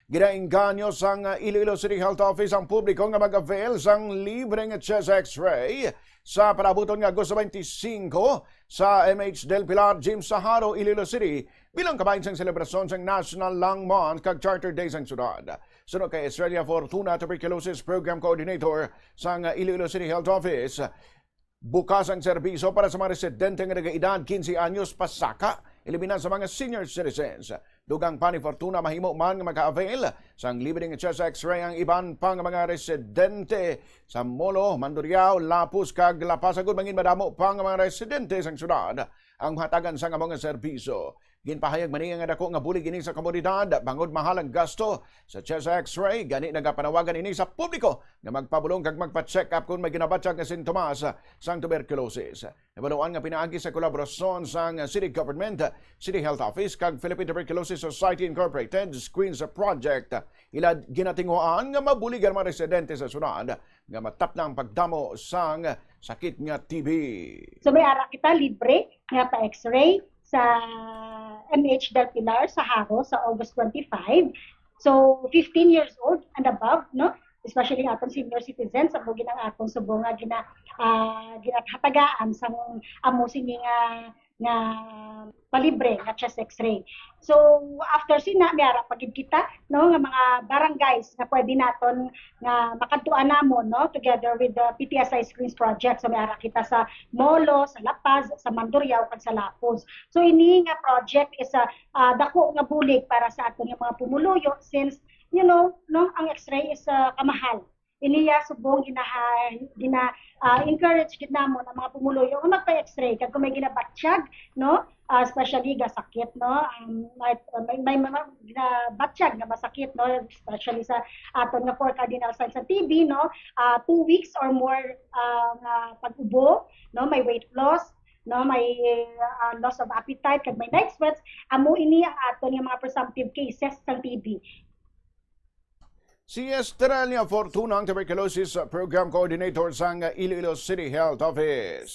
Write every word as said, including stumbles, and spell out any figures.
Ginainganyo sang Iloilo City Health Office ang publiko nga mag-avail sang libre nga chest X-ray sa palabuton nga Agosto twenty-five sa M H Del Pilar Gym sa Jaro, Iloilo City, bilang kabahin sang selebrasyon sang National Lung Month kag Charter Day sang syudad. Suno kay Estrella Fortuna, Tuberculosis Program Coordinator sang Iloilo City Health Office, bukas ang serbisyo para sa mga residente nga nagaedad quince anyos pasaka, ilabi na sa mga senior citizens. Dugang pa ni Fortuna, mahimo man nga maka-avail sang libre nga chest X-ray ang iban pa nga mga residente sa Molo, Mandurriao, Lapuz, kag La Paz, agud bangin madamo pa nga mga residente sang syudad ang mahatagan sang amo nga serbisyo. Ginpahayag man niya nga dako nga bulig ini sa komunidad bangod mahal ang gasto sa chest X-ray, gani nagapanawagan ini sa publiko nga magpabulong kag magpa-check up kung may ginabatyag nga sintomas sang tuberculosis. Nabaluan nga pinaagi sa kolaborasyon sang City Government, City Health Office, kag Philippine Tuberculosis Society Incorporated, Screens Project, ila ginatinguhaan nga mabulig ang mga residente sa syudad nga matapna ang pagdamo sang sakit nga T B. So may ara kita libre nga pa X-ray sa M H Del Pilar sa Jaro sa August twenty-five. So fifteen years old and above, no? Especially aton senior citizens, amo gid ang aton subong nga gina ah, ginahatagaan sang amo sini nga nga palibre nga chest X-ray. So after sina, may ara pa gid kita, no, nga mga barangays nga pwede naton nga makadtuan namon, no, together with the P T S I Screens Project. So may ara kita sa Molo, sa La Paz, sa Mandurriao, kag sa Lapuz. So ini nga project is a ah, dako nga bulig para sa aton nga mga pumuluyo, since, you know, no, ang X-ray is ah, kamahal. Iniya subong ginaha, gina ah, encourage gid namon ang mga pumuluyo nga magpa-X-ray kag kung may ginabatyag, no, ah, especially ga sakit, no, um, may, may, may mga ginabatyag nga masakit, no, especially sa aton nga four cardinal signs sa T B, no, ah, two weeks or more ah, nga pag-ubo, no, may weight loss, no, may ah, loss of appetite kag may night sweats, amo ini ang aton nga mga presumptive cases sang T B. Si Estrella Fortuna, ang Tuberculosis Program Coordinator sang Iloilo City Health Office.